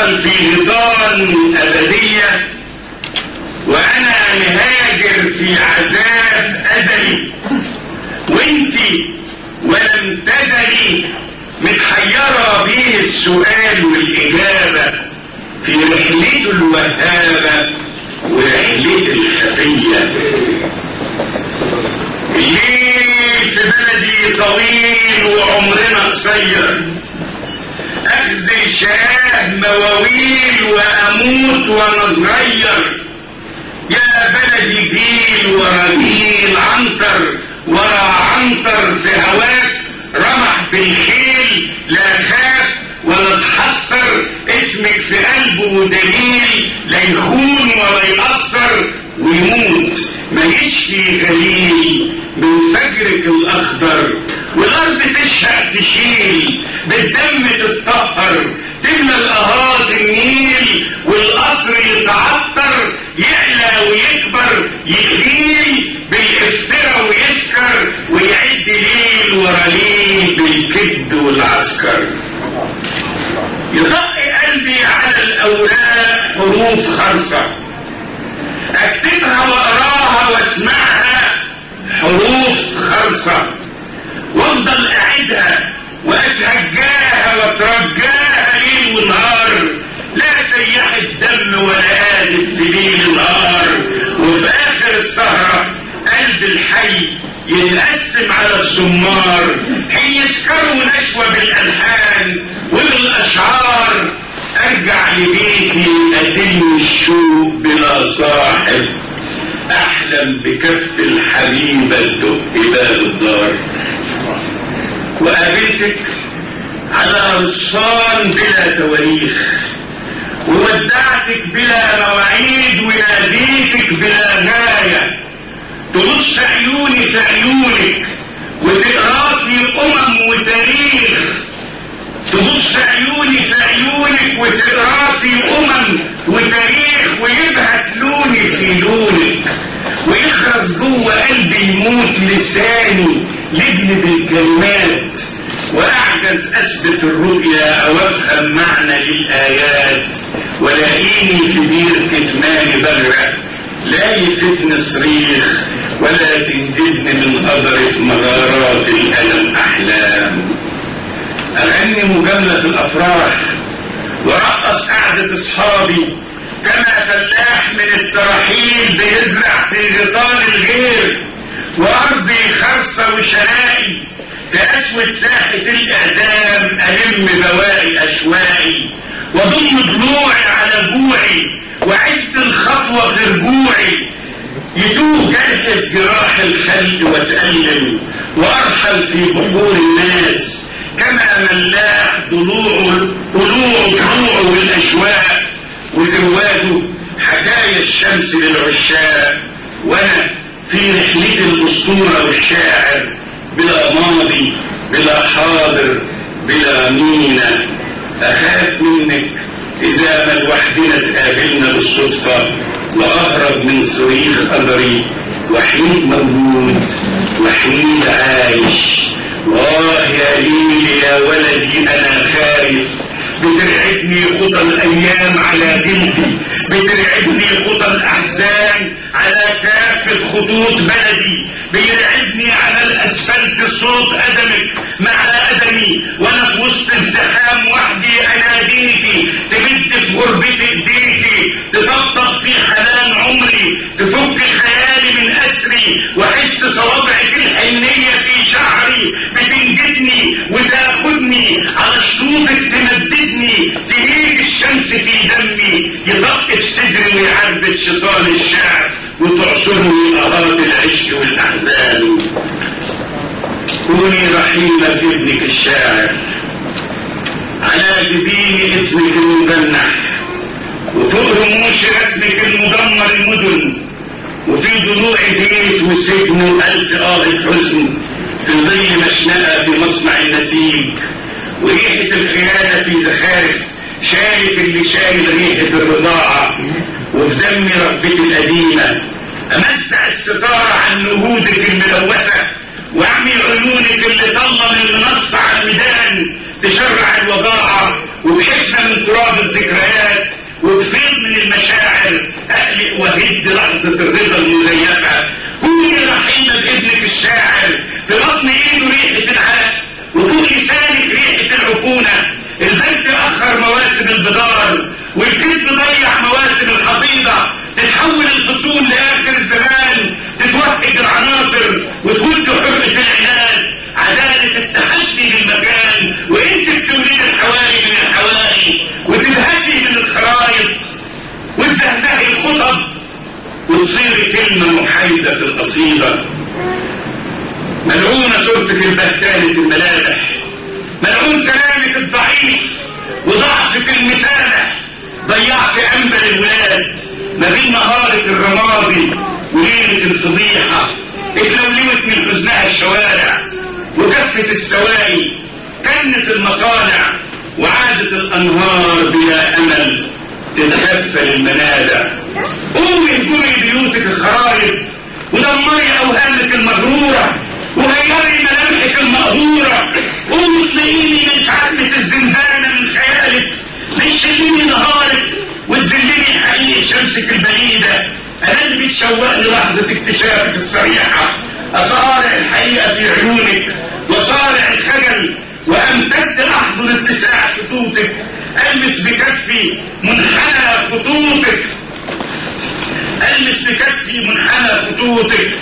ترحل في غيطان أبدية، وأنا مهاجر في عذاب أزلي، وانتي ولم تزلي متحيرة بين السؤال والإجابة في رحلته الوهابة ورحلته الخفية. الليل في بلدي طويل وعمرنا قصير، أخذ شاه مواويل وأموت وأنا صغير. يا بلدي جيل ورا جيل، عنتر ورا عنتر في هواك رمح بالخيل، لا خاف ولا تحسر، اسمك في قلبه دليل، لا يخون ولا يقصر ويموت ما يشفي غليل من فجرك الأخضر. والأرض تشهق تشيل، بالدم تتطهر، تملى الأهات النيل، والقصر يتعطر، يعلى ويكبر، يخيل بالافتراء ويسكر، ويعد ليل ورا ليل بالكذب والعسكر. يطق قلبي على الأوراق حروف خرصة، أكتبها وأقراها وأسمعها حروف خرصة، وأفضل أعيدها وأتهجاها وأترجاها ليل ونهار، لا سيحت دم ولا قادت في ليل النهار. وفي آخر السهرة قلب الحي يتقسم على الزمار، حين يسكروا نشوة بالألحان وبالأشعار. أرجع لبيتي أدل الشوق بلا صاحب، أحلم بكف الحبيبة تدق باب الدار. وقابلتك على رصان بلا تواريخ، وودعتك بلا مواعيد، وناديتك بلا غاية. تبص عيوني في عيونك وتقراكي وتاريخ، تبص عيوني في عيونك وتقراكي وتاريخ، ويبهت لوني في لونك، ويخرس جوه قلبي يموت لساني لبن بالكلمات، وأعجز أثبت الرؤيا أو أفهم معنى للآيات، ولاقيني في بير كتماني بغرق، لا يفتني صريخ ولا تنجدني من قدري في مغارات الألم أحلام. أغني مجاملة في الأفراح وأرقص قعدة أصحابي، كما فلاح من التراحيل بيزرع في غيطان الغير، وأرضي خرصة وشرائي في أسود ساحة الإعدام، ألم بواقي أشوائي، وأضم ضلوعي على جوعي، وأعد الخطوة في رجوعي، يدوب جرح في جراح الخلق وأتألم، وأرحل في بحور الناس كما ملاح ضلوعه ضلوعه والأشواق، وزواده حكايا الشمس للعشاق. وأنا في رحلة الأسطورة والشاعر، بلا ماضي بلا حاضر بلا مينا. أخاف منك إذا ما لوحدنا تقابلنا بالصدفة، وأهرب من صريخ قدري، وحيد موجود وحيد عايش. وآه يا ليلي يا ولدي أنا خايف، بترعبني خطى الأيام على جلدي، بترعبني خطى الأحزان على كافة خطوط بلدي، بيرعبني على الأسفلت صوت قدمك مع قدمي، وأنا في وسط الزحام وحدي أناديكي، تمد في غربتي إيديكي، تطبطب في حنان عمري، تفك خيالي من أسري، وأحس صوابعك الحنية في شعري، بتنجدني وتاخدني على شطوطك تمددني، تهيج الشمس في دمي، يطق في صدري ويعربد شيطان الشعر، وتعصرني آهات العشق والأحزان. كوني رحيمة بابنك الشاعر، على جبين اسمك المجنح، وفوق رموش رسمك المدمر المدن، وفي ضلوع بيت وسجن وألف آهة حزن، في ظل مشنقة في مصنع النسيج، وريحة الخيانة في زخارف شالت اللي شايل ريحة الرضاعة، وفي دمي ربتي القديمة أمزع الستارة عن نهودك الملوثة، وأعمي عيونك اللي طلة من المنصة على الميدان تشرع الوضاعة، وبحفنة من تراب الذكريات وبفيض من المشاعر أقلق وهد لحظة الرضا المزيفة. كوني رحيمة بابنك الشاعر، في بطن ايده ريحة العرق وفوق لسانك ريحة العفونة. البرد أخر مواسم البدار والكذب ضيع مواسم الحصيدة. تتحول الفصول لآخر الزمان، تتوحد العناصر وتود حرقة العناد. عدالة التحدي للمكان وانت بتولين الحواري من الحواري، وتلهكي من الخرايط وتزهزهي الخطب وتصيري كلمة محايدة في القصيدة. ملعونة صورتك البهتانة الملامح، ملعون سلامك الضعيف وضعفك المسامح. ضيعت أنبل الولاد ما بين نهارك الرمادي وليلة الفضيحة. اتلولوت من حزنها الشوارع وكفت السواقي، كنت المصانع وعادت الأنهار بلا أمل تتغفل المنابع. قومي اهجري بيوتك الخرايب ودمري أوهامك المغرورة وغيري ملامحك المقهورة. قومي اطلقيني من عتمة الزنزانة من خيالك، بتشلني نهارك وتذلني حقيقة شمسك البليدة. أنا اللي بتشوقني لحظة اكتشافك الصريحة، أصارع الحقيقة في عيونك وصارع الخجل وأمتد أحضن اتساع خطوطك. ألمس بكفي منحنى خطوطك، ألمس بكفي منحنى خطوطك.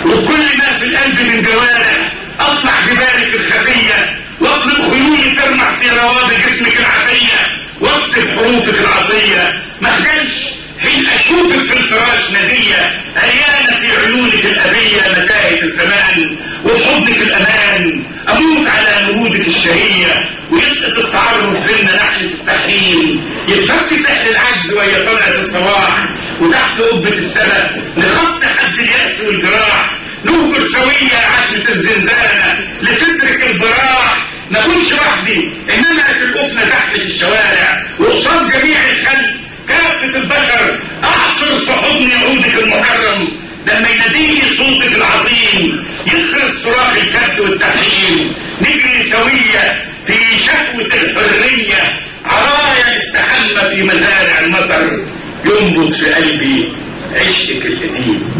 وكل ما في القلب من جوارح أطلع جبالك الخفية، واطلب خيولي ترمح في روابط جسمك العافية، واكتب حروفك العصية. ما اخجلش حين اشوفك في الفراش ندية، عيانة في عيونك الأبية متاهة الزمان وفي حضنك الأمان. أموت على نهودك الشهية ويسقط التعرف بينا نحلة التحريم. يتفك سحر العجز وهي طلعت الصباح، وتحت قبة السماء نخط حد اليأس والجراح. نهجر سوية عتمة الزنزانة لسترك البراح. ما كنش وحدي إنما تلقفنا تحت في الشوارع وقصاد جميع الخلق كافة البشر. أعصر في حضن عودك المحرم لما يناديني صوتك العظيم، يخرج صراخ الكبت والتحريم. نجري سوية في شهوة الحرية، عرايا استحمى في مزارع المطر. ينبض في قلبي عشقك القديم.